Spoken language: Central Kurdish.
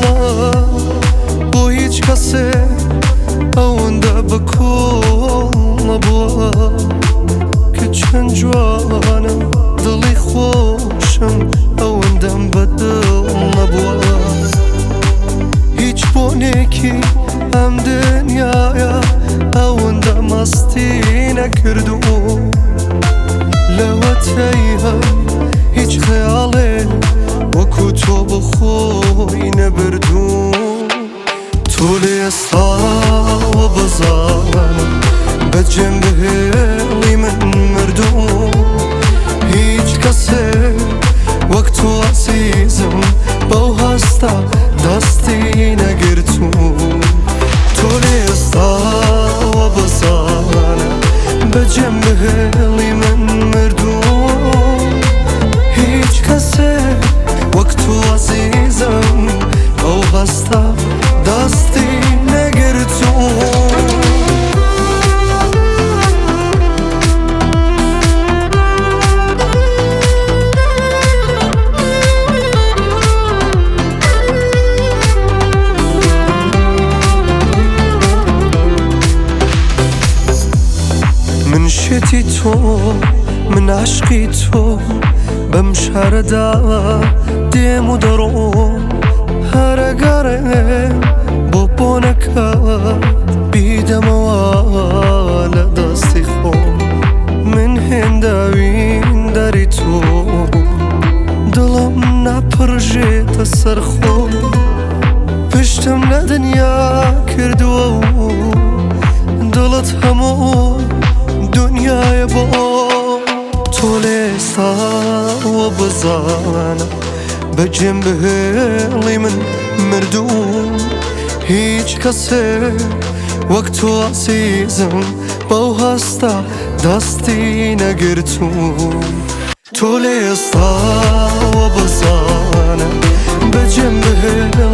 دڵە بۆ هیچ کەسێ ئەوەندە بەکۆڵ نەبووە. کە چەند جوانە دڵی خۆشم ئەوەندەم بەدڵ نەبووە. هیچ بۆنێکی ئەم دنیایە ئەوەندە مەستی نەکردووم. لەوەتەی هەم هیچ خەیاڵێ وەکو تۆ بەخۆی نەبردووم. تۆ لە ئێستاوە بزانە بەجێم بهێڵی من مردووم. هیچ کەسێ وەک تۆ ئازیزم بەو هەستە دەستی نەگرتووم. تۆ لە ئێستاوە بزانە بەجێم بهێڵی من مردووم. هیچ کەسێ وەک تۆ ئازیزم بەو هەستە دەستی نەگرتووم. من شێتی تۆ، من عاشقی تۆ، بەم شارەدا دێم و دەڕۆم. هەرەگەڕێم بۆ بۆنەکەت بیدەمەوە لە دەستی خۆم. من هێنداوین داری تۆ، دڵم ناپڕژێتە سەر خۆم. پشتم لە دنیا کردووە و دڵت هەموو دنیایە بۆ تۆ. لە ئێستاوە بزانە بەجێم بهێڵی من مردووم. هیچ کەسێ وەک تۆ ئازیزم بەو هەستە دەستی نەگرتووم. تۆ لە ئێستاوە بزانە بەجێم بهێڵی